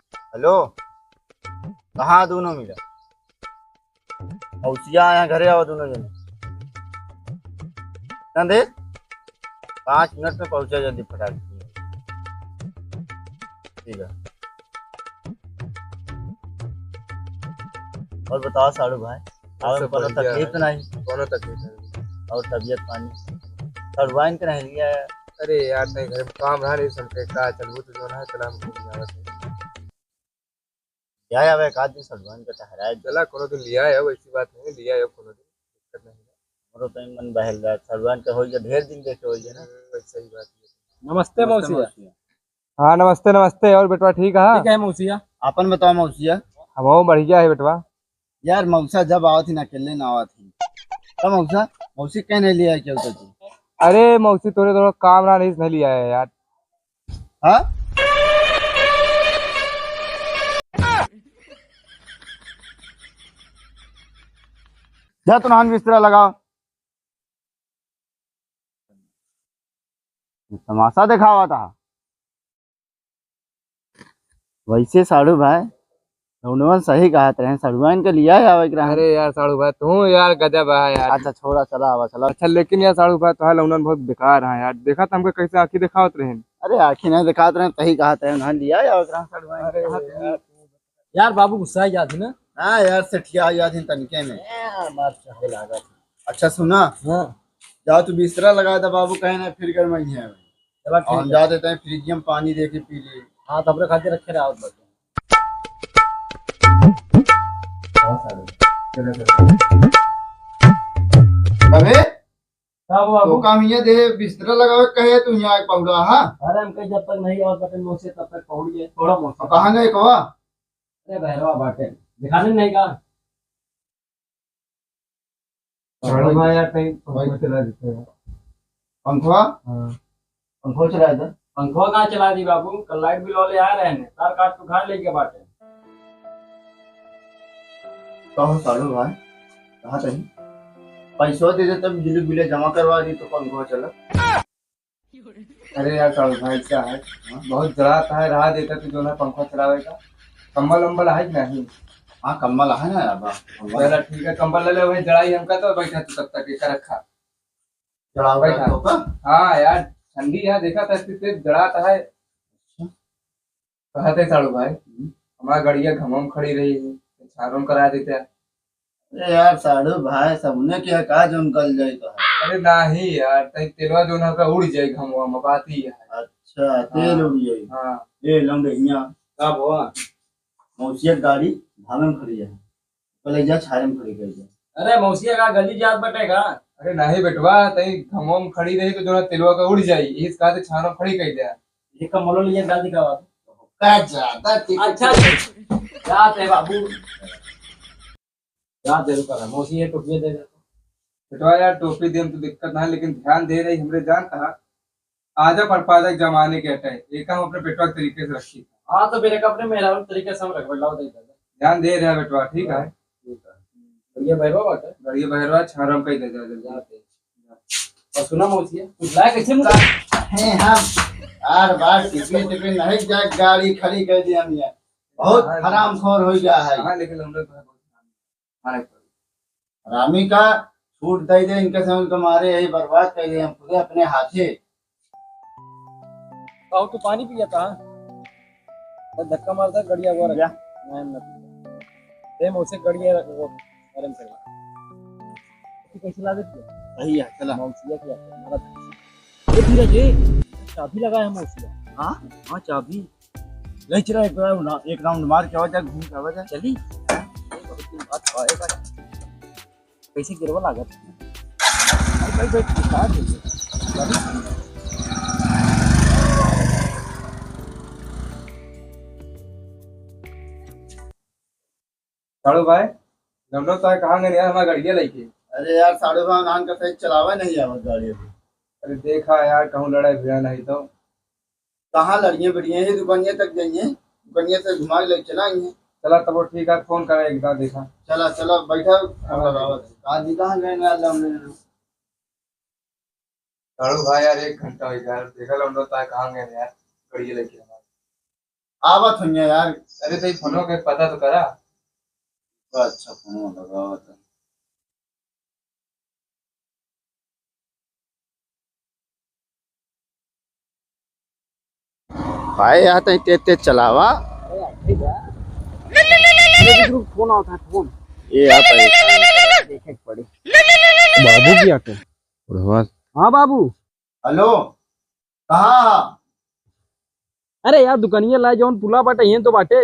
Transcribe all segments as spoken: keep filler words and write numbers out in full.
हेलो, कहाँ दोनों मिला? मौसिया आया, घरे आवा दोनों जने। ना दे, पाँच मिनट में पहुँचा जल्दी फटाक से। ठीक है। और बताओ साढ़ू भाई, और आवे में कोनो बढ़िया तकलीफ है। तो नहीं? कोनो तकलीफ नहीं। और तबीयत पानी? साढ़ू भाई के नहीं लिया है। अरे यार, नहीं, घर में काम रहा, नहीं, समझे का, चलबू तो जो ना है, चला, हम घूम जावा से। लिया आवे एक आध दिन सड़ुआन के टहराए दे। चला, कोनो दिन लिया आवे, ऐसी बात नहीं, लिया आवे कोनो दिन, दिक्कत नहीं है। हमरो तो मन बहल रहा, सड़ुआन के होई के ढेर दिन देखे होई के ना। हम्म, सही बात है। नमस्ते नमस्ते मौसिया। मौसिया। हाँ, नमस्ते, नमस्ते। और बेटवा ठीक है? ठीक है मौसिया। आपन बताओ मौसिया। हम बढ़िया है बेटवा। यार मौसा जब आवत ही ना अकेले ना आवत ही। तो मौसा, मौसी कहने लिया है क्या उतर तू? अरे मौसी तोरे थोड़ा काम रहा नहीं, नहीं लिया है यार। हाँ? जा तो नहान बिस्तरा लगाओ। तमाशा देखावा था। वैसे साढ़ू भाई, लौंडवन सही कहत रहे, सड़ुआइन के लिया आवे के रहे। अरे यार साढ़ू भाई, तू यार गजब है यार। अच्छा छोड़ा, चला आवा, चला। अच्छा लेकिन यार साढ़ू भाई, तोहार लौंडन बहुत बेकार है यार। देखा था हमको कैसे आँखी देखावत रहे। अरे आँखी नहीं देखात रहे, सही कहत रहे, उन्हें लिया आवे के रहे सड़ुआइन। अरे यार। यार बाबू गुस्सा ही जात ही ना। हाँ यार, सठिया जात ही तनिके में। ए, मार चाहे लागत। अच्छा सुना। हाँ। जाओ तू बिस्तरा लगा दे बाबू, कहे ना फिर गरमाई है। चला और हम ठीक है। जा देते हैं, फ्रिज में पानी दे के पी ले। हाँ, तो अपने खातिर रखे रहा बस। अबे, का हुआ तो बाबू? काम ये दे, बिस्तरा लगावे कहे, तू यहाँ एक पहुड़ा, हाँ? अरे, हम कहीं जब तक नहीं आवत बटन मौसी, तब तक पहुड़ गए, थोड़ा मौसी। और कहाँ गए कवा? अरे, बहरवा बाटे, दिखाने नहीं का? चलो भाई यार, कहीं पंखा चला देते हैं। पंखवा? हाँ। पंखवा चला दे। पंखवा कहाँ चला दी बाबू? कल लाइट बिल वाले आ रहे हैं, तार काट के घर लेके बाटे। कहो साढ़ू भाई, कहाँ तही? पैसवा दे दे, तब बिजली बिल जमा करवा दी तो पंखवा चला। अरे यार साढ़ू भाई, क्या है? हाँ? बहुत जड़ात है, रहा देता तू जो ना पंखा चलावे का। कंबल उम्बल है कि नहीं? हाँ, कंबल है ना यार, बा, कंबल। चला ठीक है, कंबल ले ले, वही जड़ाई हमका तो, बैठा तू तब तक, एक रखा। जड़ाओ बैठा। का तो का? हाँ यार, ठंडी है, देखा था, इतनी तेज जड़ात है। कहत है साढ़ू भाई, हम्म। हमार गड़िया घमवा में खड़ी रही है, छानवा में करा देते। अरे यार साढ़ू भाई, सबने के का जौन गल जाई तो है। अरे नाही यार, तई तेलवा जौन है का उड़ जाई घमवा में, बात ही है। अच्छा, तेल हाँ। उड़ जाई। हाँ। ए लौंडे हियाँ। का भवा? मौसिया गाड़ी घामे में खड़ी है। पहले जा छारे में खड़ी कर जा। अरे मौसिया का गली जात बटे का? अरे नाही बेटवा, तई घमवा में खड़ी रही तो जौन तेलवा का उड़ जाई, इस कहा से छानवा में खड़ी कर दे। ये कमलो लिए गाड़ी का बात। का ज्यादा ठीक अच्छा, है। जाते बाबू। जा दे रुका ना, मौसी ये टोपिया दे दे। बेटवा यार, टोपी देम तो दिक्कत ना है, लेकिन ध्यान दे रही हमरे जान कहा। आजा पर पादक जमाने के हटे, एक हम अपने बेटवा के तरीके से रखी। हाँ, तो फिर एक अपने मेहरारू तरीके से हम रखबे, लाओ दे दे। ध्यान दे रहा बेटवा, ठीक है? ठीक है। बढ़िया भैरवा बाटे। बढ़िया भैरवा, छारम कई दे दे जल्दी। जा दे। और सुना मौसी, कुछ लाए कैसे मुझे? हे हम, बार बार टिपे टिपे नहीं जा, गाड़ी खड़ी कर दी हम यहाँ। बहुत हाँ, हरामखोर हो गया है। हाँ, लेकिन हम लोग तो है बहुत हरामी। हरामी का छूट दे दे, इनके से उनके मारे यही बर्बाद कर दे हम खुदे अपने हाथे। आओ, तू पानी पिया था? तो धक्का मारता, गड़िया हुआ रख। जा। नहीं, हम ना पीते। दे, मैं उसे गड़िया रख, वो गरम कर। तू कैसे ला देती है? सही है, चला। मौसिया की आपको, हमारा ए धीरज, ए, चाबी लगा है मौसिया। हाँ? हाँ, चाबी। ले चला, एक राउंड, एक राउंड मार के आवा जा, घूम के आवा जा। चली? हाँ? एक बार, एक बार। कैसे गिरवा लागत? अरे भाई, भाई, उतार दे। चली? साढ़ू भाई, लौंडो तो है, कहाँ गए यार हमारा गड़िया लेके? अरे यार, साढ़ू भाई, नान का सही चलावे नहीं आवत गाड़ी अभी। अरे देखा यार, कहूँ लड़ाई भिड़ा नहीं तो। कहाँ लड़िए भिड़िए, ये दुकानिया तक जाइए, दुकानिया से घुमा के लेके चला आइए। चला तब वो ठीक है, फोन करा एक बार देखा। चला, चला, बैठा, फोन लगावा। कहाँ जी, कहाँ गए ना लौंडे? साढ़ू भाई यार, एक घंटा हो गया यार, देखा लौंडो तो है, कहाँ गए यार, गड़िया लेके हमारा। आवत होइया यार, अरे, तो ये फोनो के पता तो करा। अच्छा, फोनो लगावा था। भाई, यहाँ तक तेज तेज चलावा। अरे यार, ठीक है। अरे, रुक, रुक, फोन आवत है, फोन। ये यहाँ पर देखे के पड़ी। बाबू की आटे। बुढ़वा। हाँ बाबू। हेलो, कहाँ हा? अरे यार, दुकनिया लाए जौन पुला बाटे, हियें तो बाटे।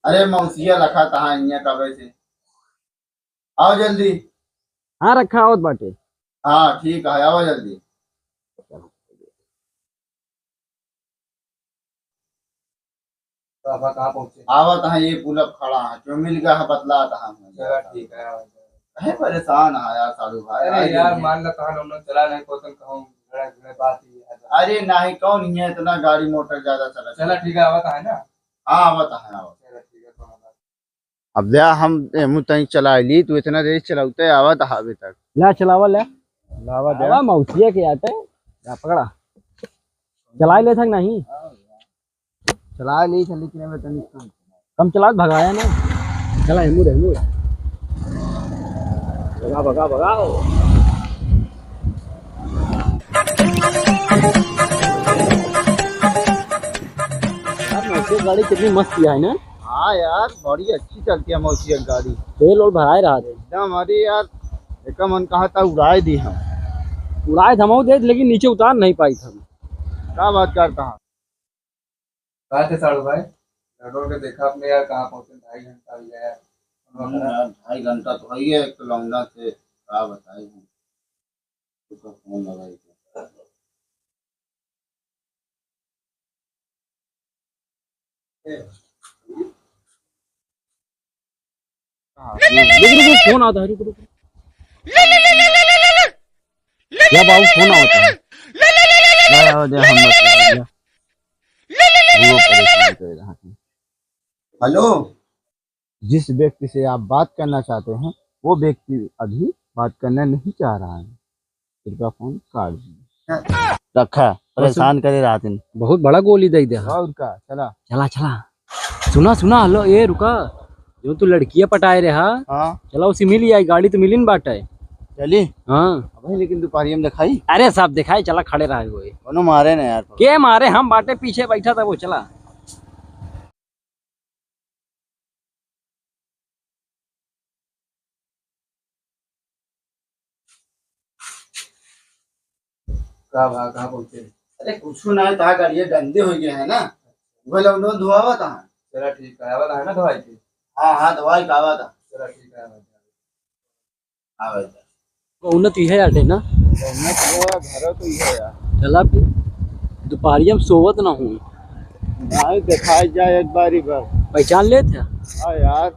अरे मौसिया लखा तहाँ हियाँ कबे से। आओ जल्दी। हाँ, रखा आवत बाटे। हाँ, ठीक है, आओ जल्दी। तो अब कहाँ पहुँचे? आवत है, ये पुल अब खड़ा है, जो मिल गया है, बतलात है। चला ठीक है, आवत है। अरे परेशान है यार साढ़ू भाई, अरे यार, मान ला कहाँ हम लोग चला नहीं पहुँचन, कहूँ झगड़ा झगड़ा बात ही है। अरे नहीं, कौन ही है, इतना गाड़ी मोटर ज्यादा चला। चला ठीक है, आवत है ना? हाँ, आवत है, आवत। चला ठीक है, कौन बात। अब द्या हम एमू तई चला ली, तू इतना देर चलाउते आवत है अभी तक। ला चलावा ले। लावा द्या। आवा मौसिया के आटे। ला पकड़ा। चला ले थक नहीं। चला ली थक, लेकिन हमें तनी कम। कम चला, भगाया ना। चला, हिमू रे, हिमू रे। भगा, भगा, भगाओ। यार, मौसिया गाड़ी कितनी मस्त है ना? हाँ यार, बड़ी अच्छी चलती है मौसिया गाड़ी। तेल और भराए रहा थे। एकदम, अरे यार, एक मन कहा था उड़ाए दी हम। उड़ाए धमाऊ दे, लेकिन नीचे उतार नहीं पाई था। का बात करता है? कहा थे साढ़ू भाई, लड़ोल के देखा अपने यार, कहाँ पहुँचे, ढाई घंटा हो गया यार। हम्म, यार, ढाई घंटा तो है ही है, एक तो लौंडा से का बताई हम। उसका फोन लगाई थे। रुक, रुक, रुक, फोन आता है, रुक, रुक। या बाबू, फोन आवत है। ना, ना, दे, हम बतलाएंगे। वो परेशान कर रहा है। हेलो। जिस व्यक्ति से आप बात करना चाहते हैं, वो व्यक्ति अभी बात करना नहीं चाह रहा है। कृपया फोन काट दीजिए। रखा, परेशान करे रहत हैं। बहुत बड़ा गोली दे दे। और का, चला। चला, चला। सुना, सुना, हेलो, ए, रुका। जो तू लड़किया पटाए रहा, हाँ। चला, उसे मिल जाए, गाड़ी तो मिली न बाटे। चली? हाँ। अबे, लेकिन दोपहरिया में दिखाई? अरे, सब दिखाई, चला, खड़े रहे हुए। कोनो मारे ना यार। के मारे, हम बाटे पीछे बैठा था वो, चला। का भा, कहाँ पहुँचे? अरे, कुछ ना है, तहाँ गाड़िया गंदे हो गए हैं ना, वो लोग धोआवा तहाँ। चला ठीक है, आवा तहाँ ना धोआई के? हाँ, हाँ, धोआई का आवा तहाँ। चला ठीक है, आवा तहाँ। हाँ भाई। उन्नत इहे आटे ना? उन्नत वो है, घर तो इहे है। चला फिर, दोपहरिया में सोवत ना हूँ। भाई, दिखाई जाए एक बारी बस। पहचान लेत है? हाँ यार।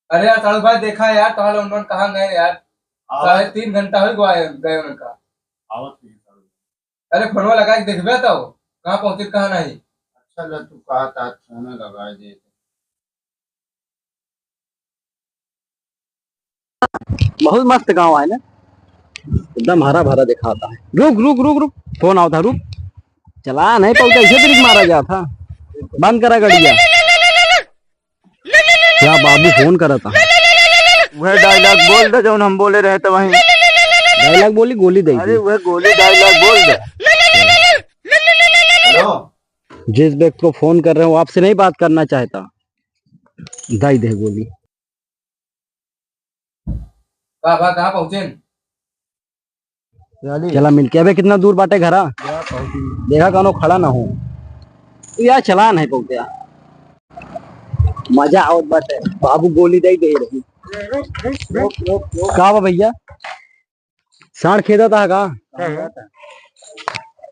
अरे यार, साढ़ू भाई, देखा यार, तोहरा उन्होंने कहाँ गए यार? आवत साढ़े तीन घंटा हो गया है गए उनका। आवत नहीं है साढ़ू। अरे, फोनवा लगा के देखबे तो, कहाँ पहुँचे, कहाँ नहीं। अच्छा, ले तू कहा था, फोन लगा दे। बहुत मस्त गाँव है ना, एकदम हरा भरा दिखाता है। रुक, रुक, रुक, रुक, फोन आवत है, रुक। चला नहीं पाऊ, कैसे ब्रेक मारा जात है? बंद करा गड़िया। क्या बाबू फोन करा था? वह डायलॉग बोल दे जौन हम बोले रहे तो वही। डायलॉग बोली, गोली दे अरे दी। वह गोली डायलॉग बोल दे। हेलो। जिस व्यक्ति को फोन कर रहे हो, आपसे नहीं बात करना चाहता। दाई दे गोली। का बा, कहाँ पहुँचेन? चला मिल के, अबे कितना दूर बाटे घरा? देखा कौनो खड़ा ना हो। तू यार चला नहीं पहुँचे यार। मजा आवत बाटे, बाबू गोली दे दे रही। का बा भैया? साँड़ खेदा था का? हाँ।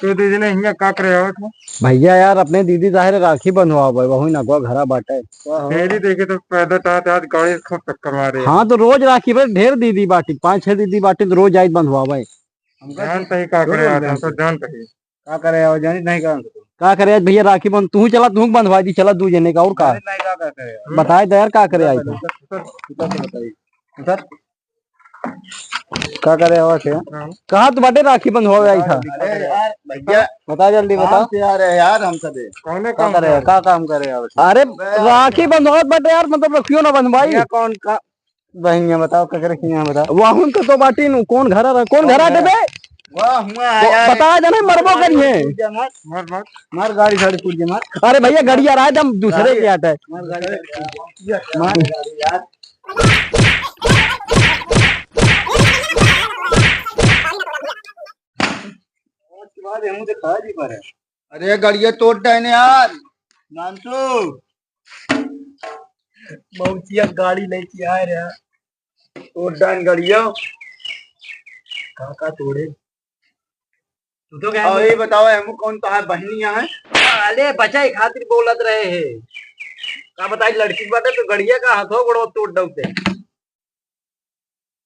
तू दीदी ने हियाँ का करे आवत हो? भैया यार, अपने दीदी जाहिर राखी बंधवावे, वही ना गो घरा बाटे। तेरी देखे तो पैदा तात आज गाड़ी खूब चक्कर मारे। हाँ, तो रोज राखी बे, ढेर दीदी बाटी, पाँच छह दीदी बाटी, तो रोज आइत बंधवावे। हम जान तही का करे रोज आवत, हम तो जान तही। का करे आवत, जानित नहीं का? का करे आज भैया राखी बंध, तू चला, तू बंधवा दी, चला दू जने का, और का? जानित नहीं का, का करे आवत? बताए दे यार, का करे आई तो? उतर, उतर, उतर, उतर, उतर। का करे आवा थे? हाँ। कहाँ तो बाटे राखी बंधवावे आई था? अरे यार भैया, बता जल्दी बता। कहाँ से आ रहे यार हम सबे? कौन का काम करे? का काम करे आवा थे? अरे राखी बंधवावत बाटे यार, मतलब रखियो ना बंधवाई। भैया कौन का? बहनिया बताओ, का करे कि यहाँ बताओ। वाहुन तो, तो बाटी नु, कौन घरा रह, कौन घरा देबे? वाह, हुआ वो यार। बता जाने मरबो करिए। मार, मार। मार गाड़ी, गाड़ी फूट गई, मार। अरे भैया, गाड़ी आ रहा है, हम दूसरे गाड़ी। के आटे। मार गाड़ी, गाड़ी, मार। मार गाड़ी यार। उसके बाद हम दिखा दी पर। अरे, गाड़िया तोड़ डायने यार, नानसू। मौसिया गाड़ी लेके आए रहे, तोड़ डायन गाड़िया। का, का तोड़े? तू तो कहे और ये बताओ, हमू कौन तो है, बहनी यहाँ है? अरे, बचाई खातिर बोलत रहे है। का बताई, लड़की के बाटे तो गड़िया का हाथों गोड़ो तोड़ डौते।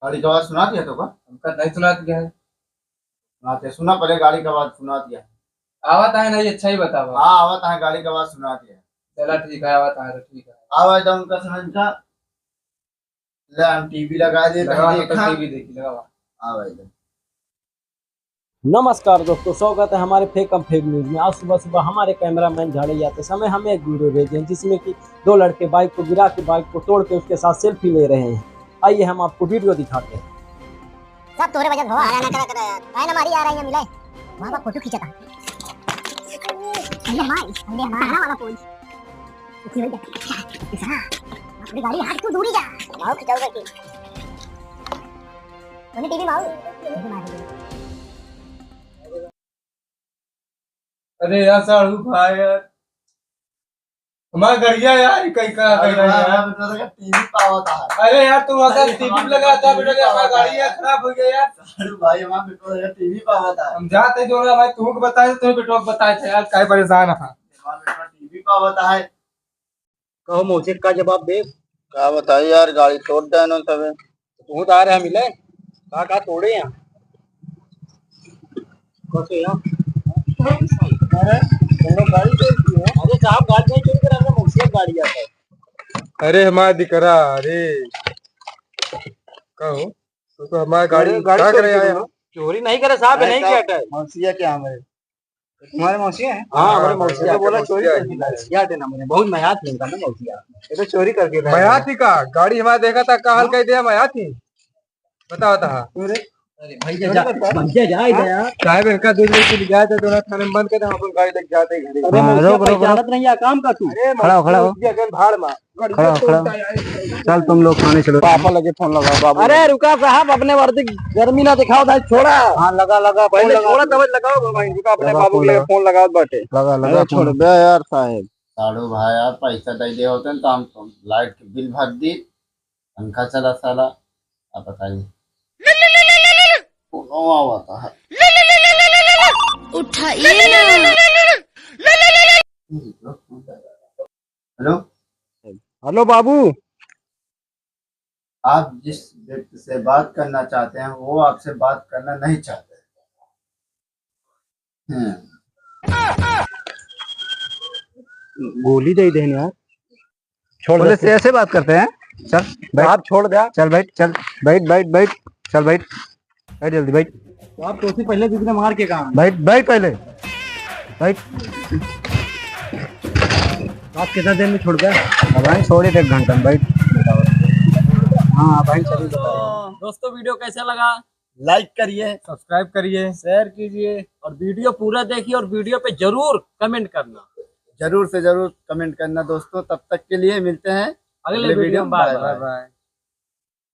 गाड़ी का आवाज सुना दिया तो का? हमका नहीं सुना दिया है। सुना दिया, सुना पहले गाड़ी का आवाज सुना दिया। आवत है नहीं, अच्छा ही बतावा। हाँ, आवत है, गाड़ी का आवाज सुना दिया। चला ठीक है, आवत है तो ठीक है। आवाज तो उनका समझ का। ले, हम टीवी लगा दे, लगावा कहीं तो देखा। टीवी देखी, लगावा। हाँ भाई, ले। नमस्कार दोस्तों, स्वागत है हमारे फेकम फेक न्यूज में। आज सुबह सुबह हमारे कैमरामैन झाड़े जाते समय हमें एक वीडियो भेजे हैं, जिसमें कि दो लड़के बाइक को गिरा के, बाइक को तोड़ के उसके साथ सेल्फी ले रहे हैं। आइए हम आपको वीडियो दिखाते हैं। सब तोरे वजह से हुआ। अरे ना करा, करा यार। काहे ना मारी आ रही है मिले? वहाँ पर फोटो खींचा था। अरे माई, अरे माई, वाला कोई। उठी हो जा। अच्छा, अपनी गाड़ी हट, तू दूरी जा। माऊ खिंचाऊ करके। तूने टीवी माऊ। टीवी मार दी। अरे यार, साढ़ू भाई यार, हमारा गड़िया यार, कहीं का अरे गड़िया भाई, यार। हमारा बेटा तो टीवी पावत है। अरे यार, तू वहाँ अरे, टीवी हमारा लगा था, बेटा, टीवी हमारा पावत गाड़ी है। यार खराब हो गया यार। साढ़ू भाई, हमारा बेटा तो टीवी पावत है। हम जाते जो ना भाई, तुमको बताए, तुम्हें बेटवा को बताए थे यार, काहे परेशान है? हमारा बेटा टीवी पावत है। कहो मौसी का जवाब दे। का बताई यार, गाड़ी तोड़ देनो तबे। तू तो आ रहे मिले, का का तोड़े हैं? कैसे यार? अरे, तुम लोग गाड़ी चोरी की हो? अरे साहब, गाड़ी नहीं चोरी करा, हमने मौसी की गाड़ी आता है। अरे हमारा दिकरा, अरे कहो, तू तो हमारा गाड़ी अरे, गाड़ी का चोरी करे की आया हो? चोरी नहीं करे साहब, अरे नहीं साहब, किया था। मौसिया क्या हमारे? तुम्हारे मौसिया है? हाँ, हमारे हाँ, मौसिया तो बोला चोरी कर दी। मौसिया है। मौसिया थे ना, मैंने बहुत मया थी इनका ना मौसिया। ये तो चोरी करके लाए मया हैं। थी का? गाड़ी हमारा देखा था, का हाल हाँ। कह दिया मया थी? बता, बता। अरे, अरे भैया चोरी जा, करता है? भैया जा इधर हाँ? यार। साहब, इनका दूध लेके ले जाए थे, दोनों थाने में बंद कर दे, हम अपन गाड़ी लेके जाते हैं घरे। अरे हाँ, मौसिया रोक, रोक, रोक। पहचानत नहीं है, काम का तू? अरे खड़ा हो, खड़ा हो। मौसिया के भाड़ मार। खड़ा हो, खड़ा हो। चल, तुम लोग थाने चलो। पापा लगे फोन लगाओ, बाबू अरे लगे। रुका साहब, अपने वर्दी गर्मी ना दिखाओ भाई, छोड़ा। हाँ, लगा, लगा, फोन पहले लगा। छोड़ा, तब लगाओ भाई, रुका, अपने लगा, बाबू फोन लगे लगा। फोन लगाओ बाटे। लगा, लगा अरे फोन। छोड़ बे यार साहब। साढ़ू भाई यार, पैसा दे दे होते हैं तो हम तो लाइट के बिल भर दी, पंखा चला साला। आप बताइए। फोन आवता है। उठाइए ना। हेलो। हेलो बाबू। आप जिस व्यक्ति से बात करना चाहते हैं, वो आपसे बात करना नहीं चाहते। हम्म। गोली दे देन यार। छोड़ बोले दे। से ऐसे बात करते हैं? चल, बैठ। आप छोड़ दे। चल, बैठ, चल, बैठ, बैठ, बैठ, चल, बैठ। बैठ जल्दी, बैठ। तो आप तो उसे पहले दूसरे मार के कहा। बैठ, बैठ पहले। बैठ। आप कितना देर में छोड़ गए? अब भाई, छोड़ एक घंटा में, बैठ। हाँ, भाई, चलिए, बताओ। दोस्तों, वीडियो कैसा लगा? Like करिए, subscribe करिए, share कीजिए और वीडियो पूरा देखिए और वीडियो पे जरूर comment करना। जरूर से जरूर comment करना दोस्तों। तब तक के लिए मिलते हैं अगले अगले वीडियो वीडियो में। में। Bye bye। Bye bye।